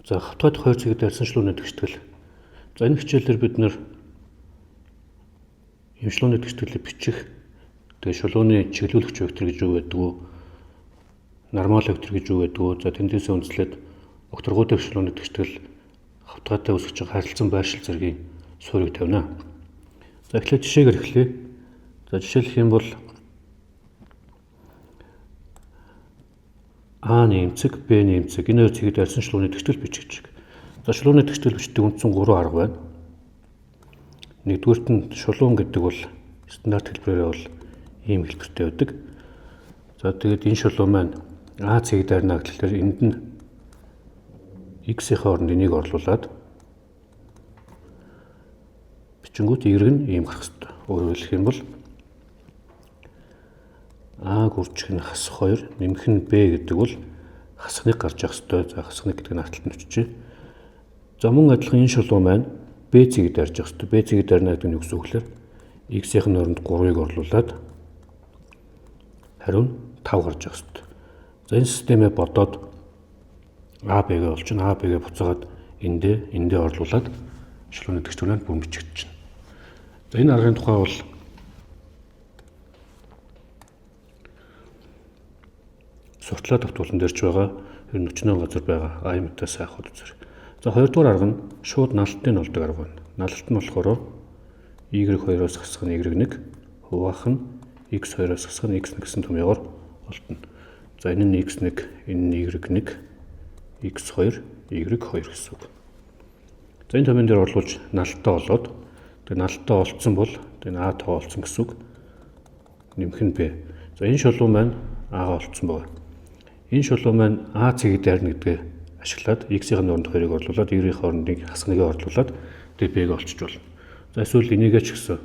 За хавтгай хоёр цэгэд арьсан шулууны тэгштгэл. За энэ хичээлээр бид нэр юм шулууны тэгштгэлийг бичих, тэгээ шулууны чиглүүлэгч вектор гэж юу гэдэг вэ? Нормал вектор гэж юу гэдэг вэ? За тэндээсээ үндэслээд огторгуй дэх шулууны тэгштгэл хавтгайтай үүсгэж байгаа харилцан байршил зэргийн суурийг тавина. За эхлээд жишээгээр эхлэе. За жишээлх юм бол А нэмцэг, Б нэмцэг энэ хоёр цэгэд арьсан шулууны тэгштгэл бичих гэж. За шулууны тэгштгэл бичдэг үндсэн 3 арга байна. Нэгдүгüүрт нь шулуун гэдэг бол стандарт хэлбэрээр бол ийм хэлбэртэй байдаг. За тэгээд энэ шулуун маань А цэг дайрна гэхлээр энд нь x-ийн оронд энийг орлуулад бичингүүт y нь ийм гарах хэрэгтэй. Өөрөөр хэлэх юм бол А гүрчих нь хасах 2 нэмэх нь Б гэдэг бол хасах 1 гарч явах хэрэгтэй. За хасах 1 гэдэг нь арталт нь өчжээ. За мөн адилхан энэ шулуун маань Б цэгийг дайрч явах хэрэгтэй. Б цэгийг дайрна гэдэг нь юу гэсэн үг вэ? X-ийн оронд 3-ыг орлуулад хариу нь 5 гарч явах хэрэгтэй. За энэ системээ бодоод А Б-гээ олчихно. А Б-гээ буцаагаад эндээ орлуулад шулууны тэгштгэл бүрэн бичигдчихнэ. За энэ аргын тухай бол суртлаа тавтуулан дэрч байгаа ер нь өчнөө газар байгаа АМТ-аас авах үзэр. За хоёрдугаар арга нь шууд налалтын олдог арга байна. Налалт нь болохоор y2-оос хасах нь y1 хуваах нь x2-оос хасах нь x1 гэсэн томьёогоор олдно. За энэ нь x1, энэ нь y1, x2, y2 гэсэн үг. За энэ томьёон дээр орлуулж налалтаа олоод тэгээ налалтаа олцсон бол тэгээ А тоо олцсон гэсэн үг. Нэмэх нь Б. За энэ шулуун маань А-гаа олцсон байгаа. Энэ шулуун маань А цэгийг дайрна гэдгээ ашиглаад x-ийн оронд 2-ыг орлуулад y-ийн оронд 1 хасах 1-ийг орлуулад тэгээ b-г олчиж болно. За эсвэл энийгээ ч гэсэн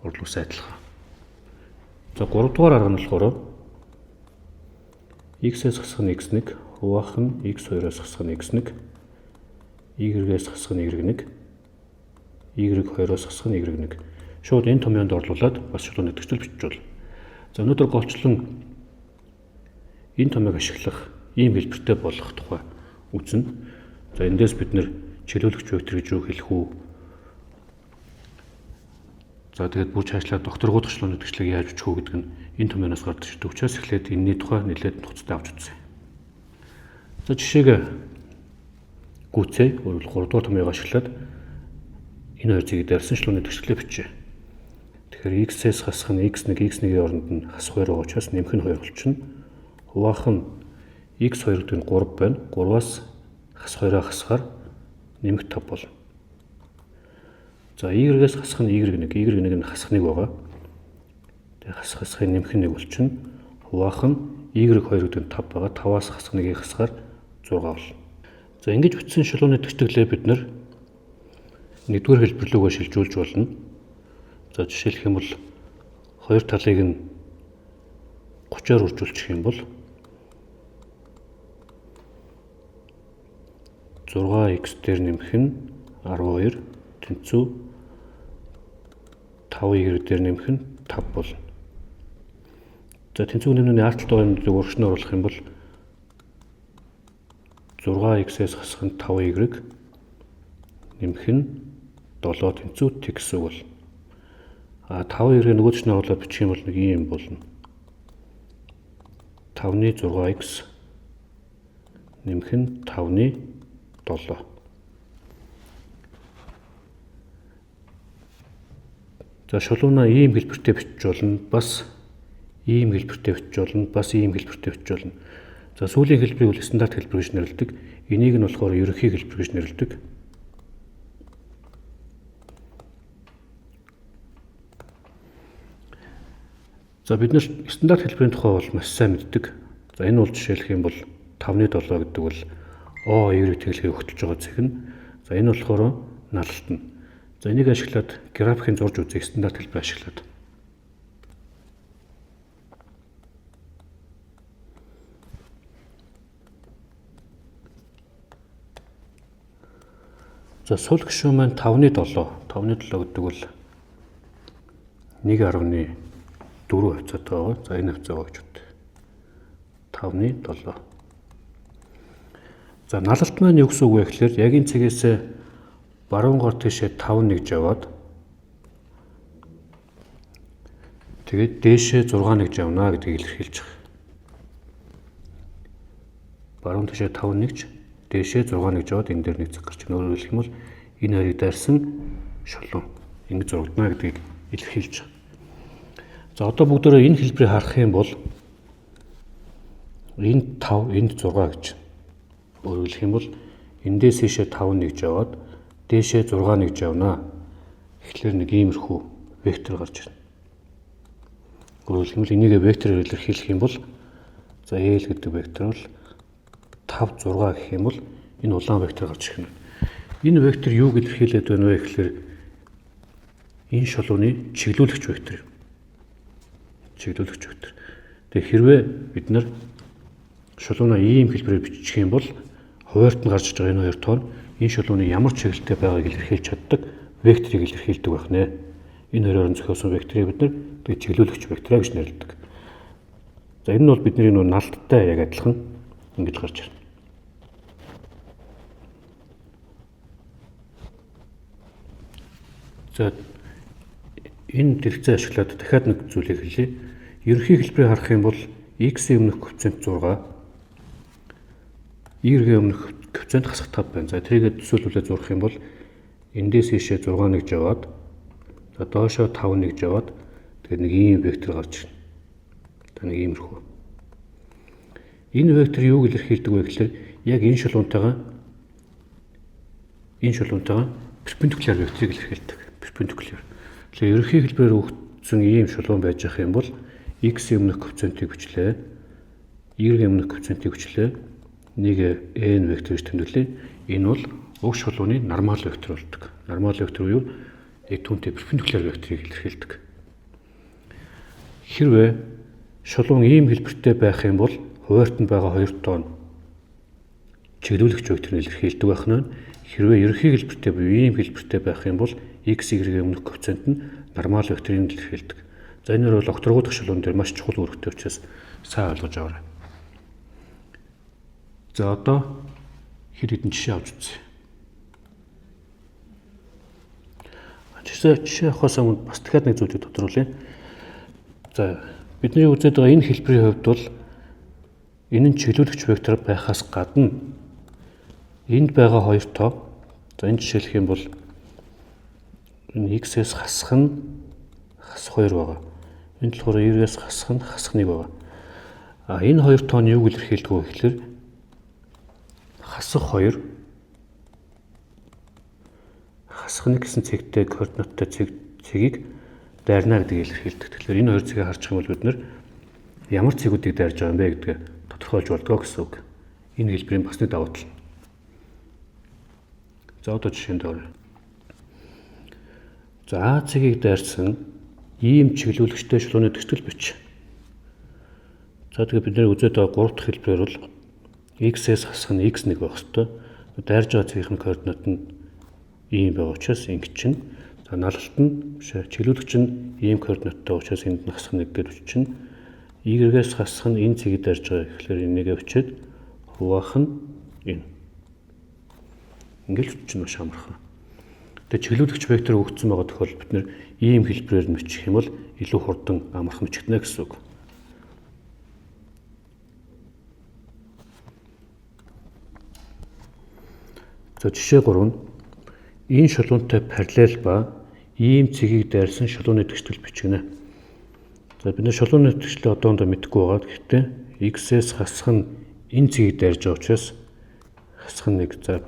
орлуулсан адилхан. За 3 дугаар арга нь болохоор x-ээс хасах нь x1 хуваах нь x2-оос хасах нь x1 y-ээс хасах нь y1 y2-оос хасах нь y1. Шууд энэ томьёонд орлуулад бас шулууны тэгштэл бичиж болно. За өнөөдөр голчлон энэ томьёог ашиглах ийм хэлбэртэй болох тухай үзнэ. За эндээс бид нэр чиглүүлэгч вектор гэж юу хэлэх үү? За тэгээд бүр цаашлаад докторгууд шулууны тэгшлийг яаж бичих үү гэдэг нь энэ томьёоноос гардаг шийдвэр. Учраас эхлээд энэний тухай нэлээд нухацтай авч үзье. За жишээг гүйцээ. Өөрөөр 3 дугаар томьёог ашиглаад энэ хоёр цэгийг дайрсан шулууны тэгшлээ бичье. Тэгэхээр x-ээс хасах нь x1, x1-ийн оронд нь хасах 2 байгаа учраас нэмэх нь 2 болчихно. Хуваах нь x2 гэдэг нь 3 байна. 3-аас хасах 2-аа хасахаар нэмэх 5 болно. За y-ээс хасах нь y1, y1 нь хасах 1 байгаа. Тэгээ хасах хасахын нэмэх нь 1 болчихно. Хуваах нь y2 гэдэг нь 5 байгаа. 5-аас хасах 1-ийг хасахаар 6 болно. За ингэж бичсэн шулууны тэгтгэлээ бид нэр нэгдүгээр хэлбэр рүүгээ шилжүүлж болно. За жишээлх юм бол хоёр талыг нь 30-аар үржүүлчих юм бол 6x дээр нэмэх нь 12 тэнцүү 5y дээр нэмэх нь 5 болно. За тэнцүү нэмнүүний ард талд байгаа юмнуудыг урагш нь оруулах юм бол 6x-ээс хасах нь 5y нэмэх нь 7 тэнцүү t гэсэн үг бол. А 5y-ийг нөгөө чинь оруулаад бичих юм бол нэг ийм болно. 5-ны 6x нэмэх нь 5-ны 7. За шулуунаа ийм хэлбэртэй бичиж болно. Бас ийм хэлбэртэй бичиж болно. Бас ийм хэлбэртэй бичиж болно. За сүүлийн хэлбэрийг бол стандарт хэлбэр гэж нэрлэдэг. Энийг нь болохоор ерөнхий хэлбэр гэж нэрлэдэг. За бид нэр стандарт хэлбэрийн тухай бол маш сайн мэддэг. За энэ бол жишээлх юм бол 5-ны 7 гэдэг бол О Y тэглэхийг өгтөж байгаа цэг нь. За энэ болохоор налалт нь. За энийг ашиглаад графикийг зурж үзье стандарт хэлбэр ашиглаад. За сул гишүүн маань 5-ны 7. 5-ны 7 гэдэг бол 1.4 хавцаатай байгаа. За энэ хавцаа байгаа гэж бод. 5-ны 7. За налалт маань юу гэсэн үг вэ гэхээр яг энэ цэгээс баруун гар тийшээ 5 1 яваад тэгээд дээшээ 6 1 явна гэдгийг илэрхийлж байгаа. Баруун тийшээ 5 1 дээшээ 6 1 яваад энэ дээр нэг цэг гарч ирнэ. Өөрөөр хэлэх юм бол энэ хоёрыг дайрсан шулуун ингэж зурагдана гэдгийг илэрхийлж байгаа. За одоо бүгдээрээ энэ хэлбэрийг харах юм бол энд 5, энд 6 гэж. Өөрөөр хэлэх юм бол эндээс ийшээ 5 1 яваад дээшээ 6 1 явна. Тэгэхээр нэг иймэрхүү вектор гарч ирнэ. Өөрөөр хэлэх юм бол энийг вектороор илэрхийлэх юм бол за L гэдэг вектор бол 5 6 гэх юм бол энэ улаан вектор гарч ирнэ. Энэ вектор юуг илэрхийлээд байна вэ гэхээр энэ шулууны чиглүүлэгч вектор. Чиглүүлэгч вектор. Тэгээ хэрвээ бид нар шулуунаа ийм хэлбэрээр бичих юм бол хуваарьт нь гарч иж байгаа энэ хоёр тоон энэ шулууны ямар чиглэлтэй байгааг илэрхийлж чаддаг векторыг илэрхийлдэг байх нэ. Энэ хоёроор зохиосон векторыг бид нар тэгээ чиглүүлэгч вектораа гэж нэрлэдэг. За энэ нь бол бидний нөө налттай яг адилхан ингэж гарч ирнэ. За энэ дэлгэцээ ашиглаад дахиад нэг зүйлийг хэлье. Ерөнхий хэлбэрийг харах юм бол x-ийн өмнөх коэффициент 6, y-ийн өмнөх коэффициент хасах 5 байна. За тэрийгээ төсөөлүүлээ зурах юм бол эндээс ийшээ 6 1 яваад за доошоо 5 1 яваад тэгээд нэг ийм вектор гарч ирнэ. За нэг иймэрхүү. Энэ вектор юуг илэрхийлдэг вэ гэхээр яг энэ шулуунтайгаа перпендикуляр векторыг илэрхийлдэг. Перпендикуляр. Тэгэхээр ерөнхий хэлбэрээр өгсөн ийм шулуун байж ах юм бол x-ийн өмнөх коэффициентийг хүчлээ, y-ийн өмнөх коэффициентийг хүчлээ. Нэг n вектор гэж тэмдэглэе. Энэ бол уг шулууны нормал вектор болдог. Нормал вектор буюу яг түүнтэй перпендикуляр векторыг илэрхийлдэг. Хэрвээ шулуун ийм хэлбэртэй байх юм бол хуваарьт нь байгаа хоёр тоон чиглүүлэгч векторыг илэрхийлдэг байх нь. Хэрвээ ерөнхий хэлбэртэй буюу ийм хэлбэртэй байх юм бол x, y-ийн өмнөх коэффициент нь нормал векторыг илэрхийлдэг. За энэ бол окторгуу дахь шулуун дээр маш чухал үүрэгтэй учраас сайн ойлгож аваарай. За одоо хэд хэдэн жишээ авч үзье. Жишээ авахаас өмнө бас дахиад нэг зүйлийг тодруулъя. За бидний үзээд байгаа энэ хэлбэрийн хувьд бол энэ нь чиглүүлэгч вектор байхаас гадна энд байгаа хоёр тоо, за энэ жишээлх юм бол энэ x-ээс хасах нь хасах 2 байгаа. Энэ болохоор y-ээс хасах нь хасах 1 байгаа. А энэ хоёр тоо нь юуг илэрхийлдэг вэ гэхээр хасах 2 хасах 1 гэсэн цэгтэй координаттай цэгийг дайрна гэдгийг илэрхийлдэг. Тэгэхээр энэ хоёр цэгийг харчих юм бол бид нар ямар цэгүүдийг дайрж байгаа юм бэ гэдгээ тодорхойлж болдгоо гэсэн үг. Энэ хэлбэрийн бас нэг давуу тал. За одоо жишээнд оръё. За А цэгийг дайрсан ийм чиглүүлэгчтэй шулууны төсөл бич. За тэгээ бид нэр үзээд байгаа 3 дахь хэлбэрээр бол x-ээс хасах нь x1 байх ёстой. Дайрж байгаа цэгийнх нь координат нь ийм байгаа учраас ингэ чинь. За налалт нь биш чиглүүлэгч нь ийм координаттай учраас энд нь хасах 1 гэж бичнэ. Y-ээс хасах нь энэ цэгийг дайрж байгаа гэхлээр энийгээ бичээд хуваах нь энэ. Ингээл чинь маш амархан. Тэгээ чиглүүлэгч вектор өгөгдсөн байгаа тохиолдолд бид нэр ийм хэлбэрээр нь бичих юм бол илүү хурдан амархан бичигдэнэ гэсэн үг. За жишээ 3 нь энэ шулуунтай параллел ба ийм цэгийг дайрсан шулууны тэгштэл бичгэнэ. За бид нар шулууны тэгшлийг одоохондоо мэдэхгүй байгаа. Гэхдээ x-ээс хасах нь энэ цэгийг дайрж байгаа учраас хасах нь 1. За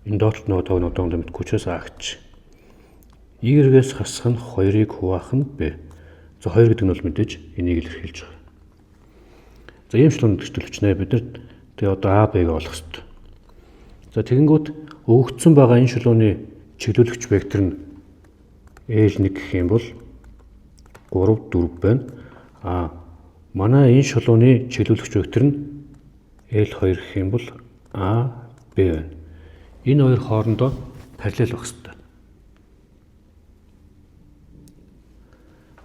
энэ доотлолт нөгөө тоог нь одоохондоо мэдэхгүй учраас А гэж. Y-ээс хасах нь 2-ыг хуваах нь B. За 2 гэдэг нь бол мэдээж энийг илэрхийлж байгаа. За ийм шулууны тэгштэл бичнэ. Бид нар тэгээ одоо А, B-г олох ёстой. За тэгэнгүүт өгөгдсөн байгаа энэ шулууны чиглүүлэгч вектор нь L1 гэх юм бол 3 4 байна. А манай энэ шулууны чиглүүлэгч вектор нь L2 гэх юм бол А, B байна. Энэ хоёр хоорондоо параллел байх ёстой.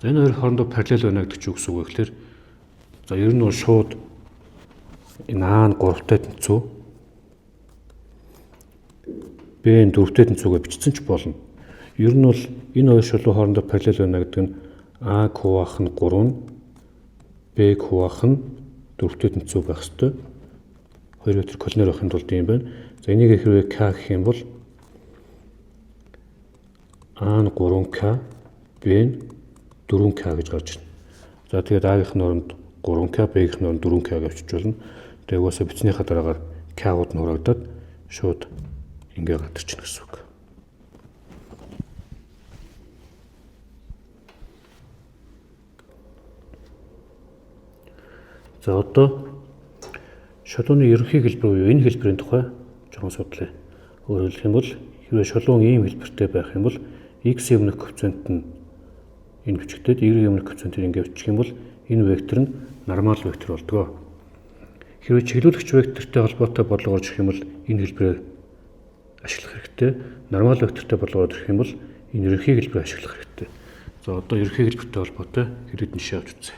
За энэ хоёр хоорондоо параллел байна гэдэг чинь юу гэсэн үг вэ гэхээр за ер нь бол шууд энэ А нь 3-тай тэнцүү, B нь 4-тэй тэнцүүгээ бичсэн ч болно. Ер нь бол энэ хоёр шулуун хоорондоо параллел байна гэдэг нь А-г хуваах нь 3 нь B-г хуваах нь 4-тэй тэнцүү байх ёстой. Хоёр вектор коллинеар байхын тулд юм байна. За энийг хэрвээ К гэх юм бол А нь 3К, B нь 4К гэж гарч ирнэ. За тэгээд А-гийн оронд 3К, B-гийн оронд 4К гэж авчиж болно. Тэгээд угаасаа бичснийхаа дараагаар К-ууд нь хураагдаад шууд ингээ гарч ирнэ гэсэн үг. За одоо шулууны ерөнхий хэлбэр буюу энэ хэлбэрийн тухай жоохон судлаа. Өөрөөр хэлэх юм бол хэрвээ шулуун ийм хэлбэртэй байх юм бол x-ийн өмнөх коэффициент нь энэ бичигдээд y-ийн өмнөх коэффициентийг ингэ бичих юм бол энэ вектор нь нормал вектор болдгоо. Хэрвээ чиглүүлэгч вектортэй холбоотой бодлого орж ирэх юм бол энэ хэлбэрээр ашиглах хэрэгтэй. Нормал вектортэй бодлого орж ирэх юм бол энэ ерөнхий хэлбэрээр ашиглах хэрэгтэй. За одоо ерөнхий хэлбэртэй холбоотой хэрэгдэн жишээ авч үзье.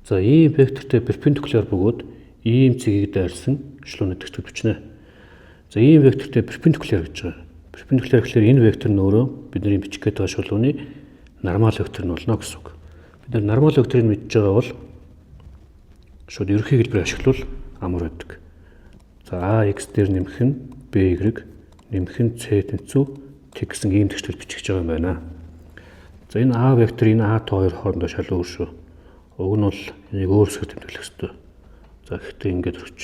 За ийм вектортэй перпендикуляр бөгөөд ийм цэгийг дайрсан шулууны тэгтгэл бичнэ. За ийм вектортэй перпендикуляр гэж байгаа. Перпендикуляр гэхлээр энэ вектор нь өөрөө бидний бичих гээд байгаа шулууны нормал вектор нь болно гэсэн үг. Бид нар нормал векторыг мэдж байгаа бол шууд ерөнхий хэлбэрээр ашиглавал амар байдаг. За ax дээр нэмэх нь by нэмэх нь c тэнцүү t гэсэн ийм тэгштэл бичих гэж байгаа юм байна. За энэ a вектор энэ a то хоёр хоорондоо шал өөр шүү. Уг нь бол энийг өөр хэсгээр тэмдэглэх ёстой. За гэхдээ ингээд өрч.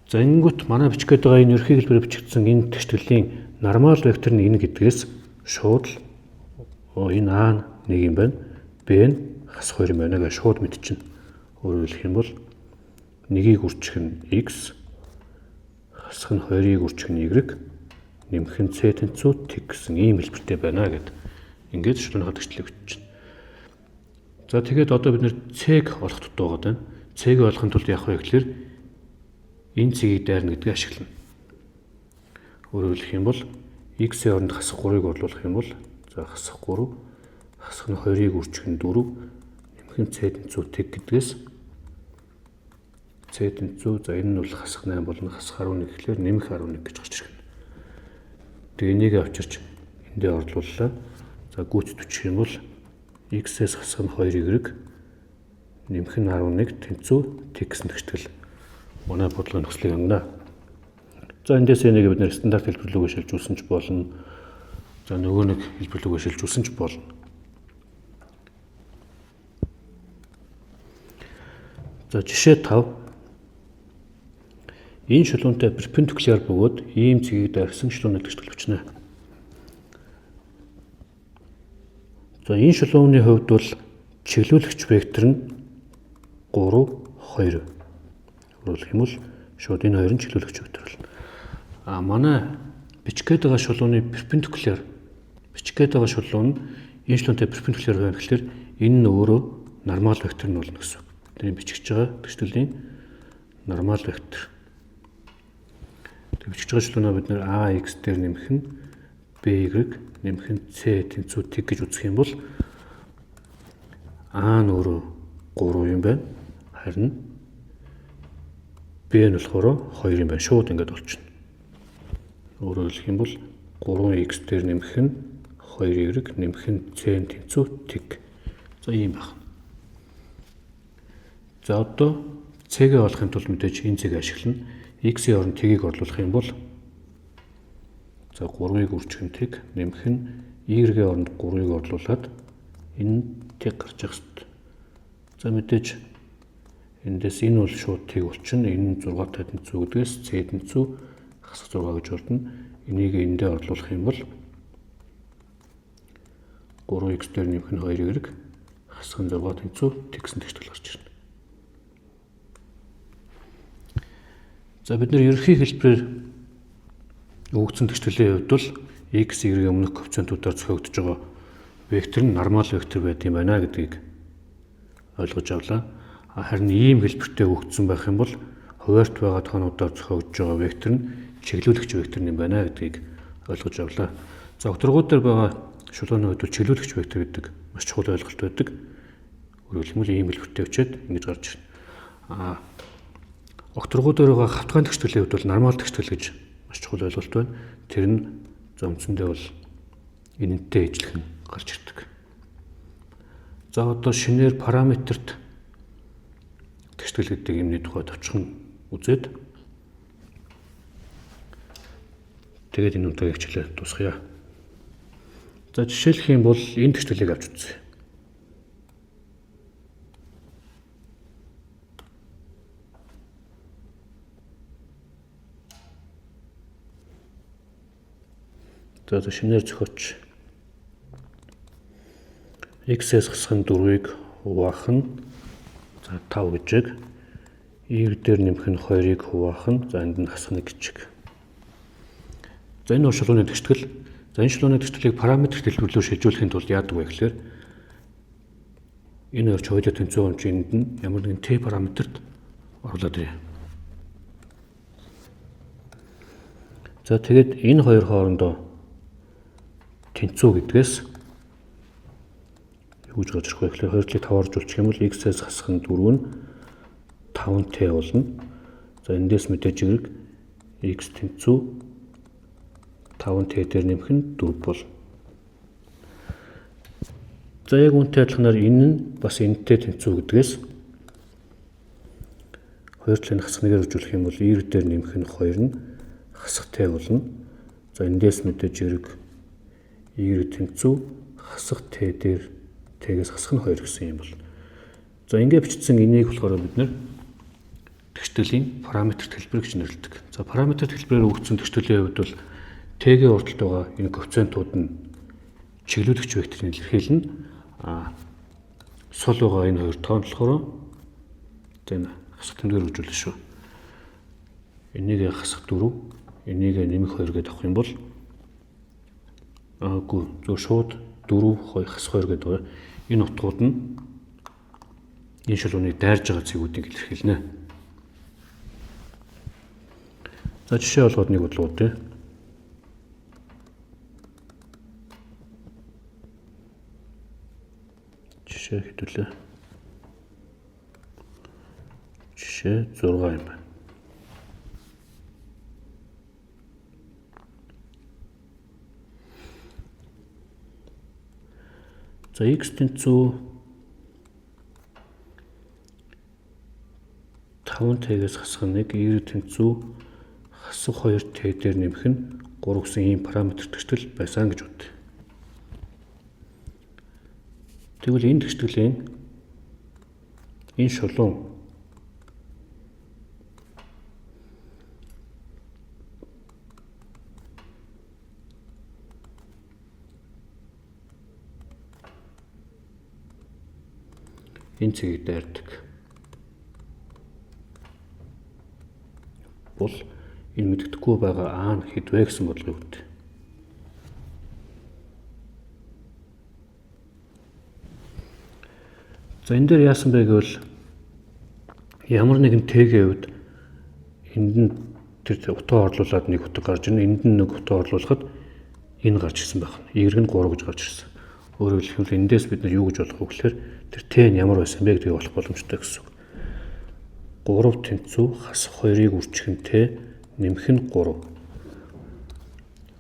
За ингэнгүүт манай бичих гээд байгаа энэ ерөнхий хэлбэрээр бичигдсэн энэ тэгштгэлийн нормал вектор нь энэ гэдгээс шууд л энэ а нь нэг юм байна. B нь хас 2 юм байна гэж шууд мэдчихнэ. Өөрөөр хэлэх юм бол нэгийг үрчих нь x, хасах нь 2-ыг үрчих нь y, нэмэх нь c тэнцүү t гэсэн ийм хэлбэртэй байна гэд ингээд шулууны тэгшлийг биччихнэ. За тэгээд одоо бид нэр c-г олох дутуу байгаа даа. C-г олохын тулд яах вэ гэхлээр энэ цэгийг дайрна гэдгийг ашиглана. Өөрөөр хэлэх юм бол x-ийн оронд хасах 3-ыг орлуулах юм бол за хасах 3, хасах нь 2-ыг үрчих нь 4, нэмэх нь c тэнцүү t гэдгээс c тэнцүү за энэ нь бол хасах 8 болно, хасах 11 гэхлээр нэмэх 11 гэж гарч ирнэ. Тэгээ энийг авчирч эндээ орлууллаа. За гүйцэд бичих юм бол x-ээс хасах нь 2y нэмэх нь 11 тэнцүү t гэсэн тэгштгэл манай бодлогын нөхцөлийг хангана. За эндээс энийг бид нэр стандарт хэлбэр рүүгээ шилжүүлсэн ч болно. За нөгөө нэг хэлбэр рүүгээ шилжүүлсэн ч болно. За жишээ 5. Энэ шулуунтай перпендикуляр бөгөөд ийм цэгийг дайрсан шулууны тэгштгэл бичнэ. За энэ шулууны хувьд бол чиглүүлэгч вектор нь 3 2. Өөрөөр хэлэх юм бол шууд энэ хоёр нь чиглүүлэгч вектор болно. А манай бичих гээд байгаа шулууны перпендикуляр бичих гээд байгаа шулуун нь энэ шулуунтай перпендикуляр байна гэхлээр энэ нь өөрөө нормал вектор нь болно гэсэн үг. Бидний бичиж байгаа тэгштгэлийн нормал вектор. Тэг бичиж байгаа шулуунаа бид нэр ax дээр нэмэх нь by нэмэх нь c тэнцүү t гэж үзэх юм бол а нь өөрөө 3 юм байна. Харин b нь болохоор 2 юм байна. Шууд ингээд болчихно. Өөрөөр хэлэх юм бол 3x дээр нэмэх нь 2y нэмэх нь c тэнцүү t. За ийм байна. За одоо c-гээ олохын тулд мэдээж энэ c-г ашиглана. X-ийн оронд t-ийг орлуулах юм бол за 3-ыг үрчих нь t, нэмэх нь y-ийн оронд 3-ыг орлуулад энэ t гарч явах хэрэгтэй. За мэдээж эндээс энэ бол шууд t болчихно. Энэ нь 6 тэнцүү гэдгээс c тэнцүү хасах 6 гэж болдно. Энийг эндээ орлуулах юм бол 3x дээр нэмэх нь 2y хасах нь 6 тэнцүү t гэсэн тэгштгэл гарч ирнэ. За бид нэр ерөнхий хэлбэрээр өгөгдсөн тэгштгэлийн хувьд бол x, y-ийн өмнөх коэффициентуудаар зохиогдож байгаа вектор нь нормал вектор байд юм байна гэдгийг ойлгож авлаа. Харин ийм хэлбэртэй өгөгдсөн байх юм бол хуваарьт байгаа тоонуудаар зохиогдож байгаа вектор нь чиглүүлэгч вектор юм байна гэдгийг ойлгож авлаа. За окторгууд дээр байгаа шулууны хувьд бол чиглүүлэгч вектор гэдэг маш чухал ойлголт байдаг. Өөрөөр хэлбэл ийм хэлбэртэй өчөөд ингэж гарч ирнэ. Огторгуу дээр байгаа хавтгайн тэгштгэлийн хувьд бол нормал тэгштгэл гэж маш чухал ойлголт байна. Тэр нь за үндсэндээ бол энэнтэй ижилхэн гарч ирдэг. За одоо шинээр параметрт тэгштгэл гэдэг юмны тухай товчхон үзээд тэгээд энэ удаагийн хичээлээ дуусгая. За жишээлх юм бол энэ тэгштгэлийг авч үзье. За одоо шинээр зохиоч x-ээс хасах нь 4-ийг хуваах нь за 5 гэж яг y дээр нэмэх нь 2-ыг хуваах нь за энд нь хасах 1 гэж. За энэ шулууны тэгштгэл. За энэ шулууны тэгшгэлийг параметр дэлгүүрлөөр шилжүүлэхийн тулд яадаг вэ гэхээр энэ хоёр ч хоёулаа тэнцүү юм чи энд нь ямар нэгэн t параметрт оруулаад ирье. За тэгээд энэ хоёр хоорондоо тэнцүү гэдгээс юу гэж гарч ирэх вэ гэхээр 2 талыг 5-аар жуулчих юм бол x-ээс хасах нь 4 нь 5t болно. За эндээс мэдээж хэрэг x тэнцүү 5t дээр нэмэх нь 4 болно. За яг үүнтэй адилханаар энэ нь бас энэтэй тэнцүү гэдгээс хоёр талын хасах нэгээр үржүүлэх юм бол y дээр нэмэх нь 2 нь хасах t болно. За эндээс мэдээж хэрэг y тэнцүү хасах t дээр t-гээс хасах нь 2 гэсэн юм бол. За ингэ бичсэн энийг болохоор бид нэр тэгштгэлийн параметр хэлбэр гэж нэрлэдэг. За параметр хэлбэрээр өгөгдсөн тэгштгэлийн хувьд бол t-ийн урдталд байгаа энэ коэффициентууд нь чиглүүлэгч векторыг илэрхийлнэ. А сул байгаа энэ хоёр тоон болохоор за энэ хасах тэмдгээр үржүүлнэ шүү. Энийг хасах 4, энийг нэмэх 2 гэдээ авах юм бол аагүй зөв шууд 4 2 хасах 2 гэдэг байгаа. Энэ утгууд нь энэ шулууныг дайрж байгаа цэгүүдийг илэрхийлнэ. За жишээ болгоод нэг бодлого үү. Жишээ хэдүүлээ. Жишээ 6 юм байна. За x тэнцүү 5t-гээс хасах 1, y тэнцүү хасах 2t дээр нэмэх нь 3 гэсэн ийм параметр тэгштгэл байсан гэж бодъё. Тэгвэл энэ тэгштгэлийн энэ шулуун энэ цэгийг дайрдаг бол энэ мэддэхгүй байгаа а нь хэд вэ гэсэн бодлогыг өгдөг. За энэ дээр яасан бэ гэвэл ямар нэгэн t-ийн хувьд энд нь тэр утгаа орлуулад нэг утга гарч ирнэ, энд нь нэг утгаа орлуулахад энэ гарч ирсэн байх нь. Y нь 3 гэж гарч ирсэн. Өөрөөр хэлбэл эндээс бид нар юу гэж болох вэ гэхээр тэр t нь ямар байсан бэ гэдгийг олох боломжтой гэсэн үг. 3 тэнцүү хасах 2-ыг үржих нь t нэмэх нь 3.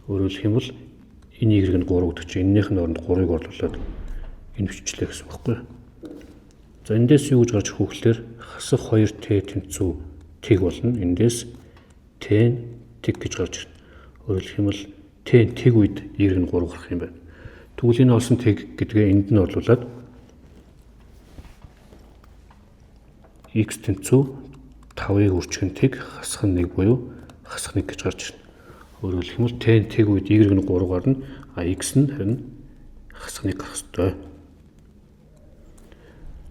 Өөрөөр хэлэх юм бол энэ y нь 3 гэдэг чинь энэнийх нь оронд 3-ыг орлуулад энэ биччихлээ гэсэн үг байхгүй юу? За эндээс юу гэж гарч ирэх вэ гэхээр хасах 2t тэнцүү тэг болно. Эндээс t нь тэг гэж гарч ирнэ. Өөрөөр хэлэх юм бол t нь тэг үед y нь 3 гарах юм байна. Тэгвэл энэ олсон тэг гэдгээ энд нь орлуулад x тэнцүү 5-ыг үржих нь тэг хасах нь 1 буюу хасах 1 гэж гарч ирнэ. Өөрөөр хэлэх юм бол t нь тэг үед y нь 3 гарна, а x нь харин хасах 1 гарах ёстой.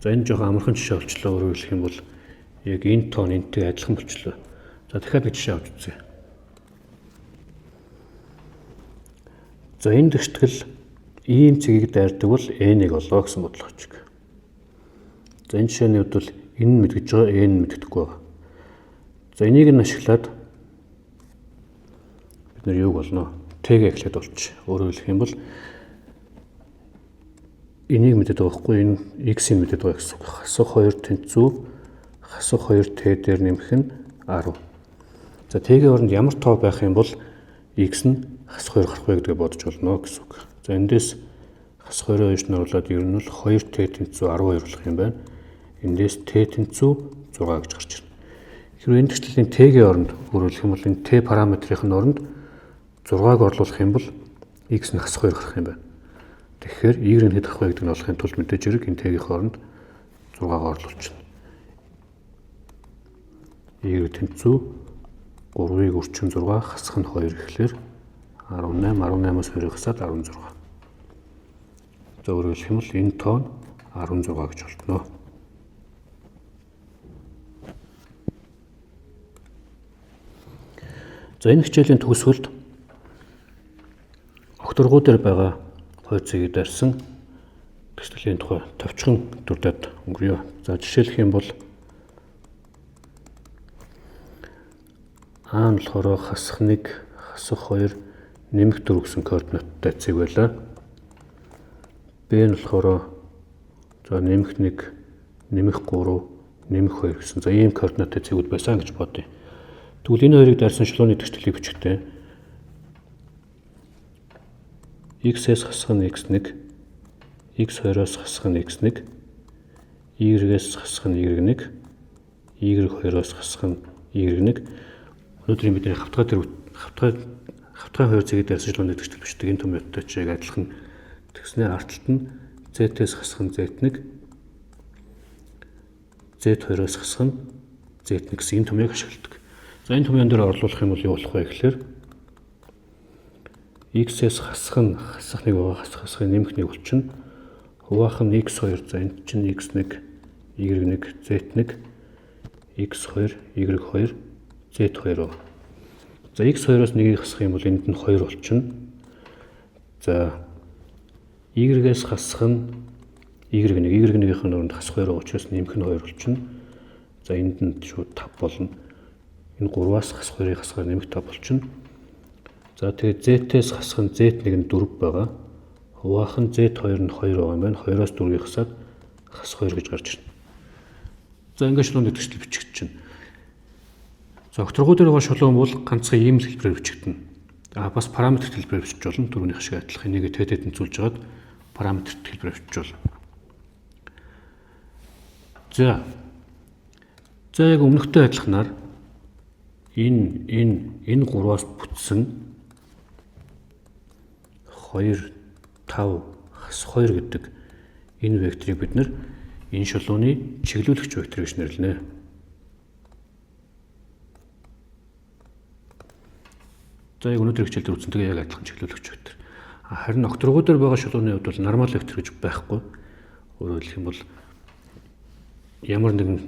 За энэ жоохон амархан жишээ болчлоо. Өөрөөр хэлэх юм бол яг энэ тоон энэтэй адилхан болчлоо. За дахиад нэг жишээ авч үзье. За энэ тэгштгэл ийм цэгийг дайрдаг бол n-ыг олоо гэсэн бодлого чиг. За энэ жишээний хувьд бол энэ нь мэдгэж байгаа, n нь мэддэхгүй байгаа. За энийг нь ашиглаад бид нар юуг олно? T-г эхлээд олчих. Өөрөөр хэлэх юм бол энийг мэдээд байгаа байхгүй, энэ x-ийг мэдээд байгаа гэсэн үг. Хасах 2 тэнцүү хасах 2 t дээр нэмэх нь 10. За t-ийн оронд ямар тоо байх юм бол x нь хасах 2 гарах вэ гэдгээ бодож болно гэсэн үг. За эндээс хасах 2-ыг ойш нь оруулаад ер нь бол 2t тэнцүү 12 болох юм байна. Эндээс t тэнцүү 6 гэж гарч ирнэ. Хэрвээ энэ тэгшлэлийн t-ийн оронд өөрөөр юм бол энэ t параметрын оронд 6-аг орлуулах юм бол x нь хасах 2 гарах юм байна. Тэгэхээр y нь хэд гарах вэ гэдгийг олохын тулд мэдээж хэрэг энэ t-ийн оронд 6-аг орлуулчихна. Y тэнцүү 3-ыг өрчин 6 хасах нь 2 гэхлээр 18, 18-аас 2-ыг хасаад 16. За өөрөөр хэлэх юм бол энэ тоо нь 16 гэж болтно. За энэ хичээлийн төгсгөлд огторгуу дээр байгаа хой цэгийг дайрсан тэгстэлийн тухай товчхон дурдаад өнгөрье. За жишээлх юм бол А нь болохоор хасах 1, хасах 2, нэмэх 4 гэсэн координаттай цэг байлаа. Б нь болохоор за нэмэх 1, нэмэх 3, нэмэх 2 гэсэн за ийм координаттай цэгүүд байсан гэж бодъё. Тэгвэл энэ хоёрыг дайрсан шулууны тэгшлийг бичихтэй x-ээс хасах нь x1, x2-оос хасах нь x1, y-ээс хасах нь y1, y2-оос хасах нь y1. Өнөөдрийн бидний хавтгай дээр хавтгай хоёр цэгийг дайрсан шулууны тэгштэл бичдэг энэ томьёотой ч яг адилхан. Тэгснээр ард талд нь z-ээс хасах нь z1, z2-оос хасах нь z1 гэсэн энэ томьёог ашигладаг. За энэ томьёон дээр орлуулах юм бол юу болох вэ гэхээр x-ээс хасах нь хасах 1 байгаа, хасах нэмэх 1 болчихно. Хуваах нь x2, за энэ чинь x1, y1, z1, x2, y2, z2. За x2-оос 1-ийг хасах юм бол энд нь 2 болчихно. За y-ээс хасах нь y1, y1-ийн оронд хасах 2 учраас нэмэх нь 2 болчихно. За энд нь шууд 5 болно. Энэ 3-аас хасах 2-ыг хасахаар нэмэх 5 болчихно. За тэгээд z-ээс хасах нь z1 нь 4 байгаа. Хуваах нь z2 нь 2 байгаа юм байна. 2-оос 4-ийг хасаад хасах 2 гэж гарч ирнэ. За ингээд шулуун тэгштэл бичигдчихнэ. За огторгуу дээр байгаа шулуун бол ганцхан ийм л хэлбэрээр бичигдэнэ. А бас параметр хэлбэрээр бичиж болно. Түрүүнийх шиг адилхан энийг т тэнцвүүлж хагаад параметр хэлбэрээр бичиж болно. За. За яг өмнөхтэй адилханаар энэ 3-аас бүтсэн 2 5 хас 2 гэдэг энэ векторыг бид нэр энэ шулууны чиглүүлэгч вектор гэж нэрлэнэ. За яг өнөөдөр хичээл дээр үзсэнтэйгээ яг адилхан чиглүүлэгч вектор. Харин огторгуу дээр байгаа шулууны хувьд бол нормал вектор гэж байхгүй. Өөрөөр хэлэх юм бол ямар нэгэн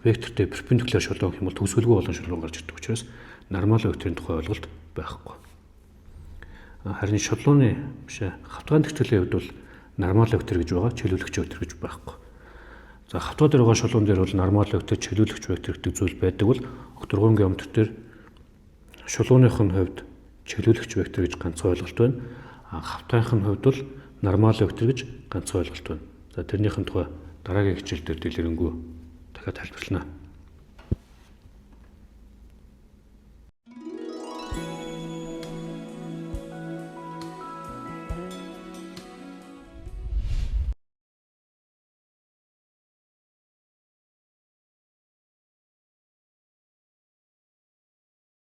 вектортэй перпендикуляр шулуун гэх юм бол төгсгөлгүй болон шулуун гарч ирдэг учраас нормал векторын тухай ойлголт байхгүй. Харин шулууны биш хавтгаан тэгтгэлийн хувьд бол нормал вектор гэж байгаа, чиглүүлэгч вектор гэж байхгүй. За хавтгаа дээр байгаа шулуун дээр бол нормал вектор, чиглүүлэгч вектор гэдэг зүйл байдаг бол огторгуун геометр дээр шулууных нь хувьд чиглүүлэгч вектор гэж ганцхан ойлголт байна. А хавтгайх нь хувьд бол нормал вектор гэж ганцхан ойлголт байна. За тэрнийхэн тухай дараагийн хичээл дээр дэлгэрэнгүй дахиад тайлбарлана.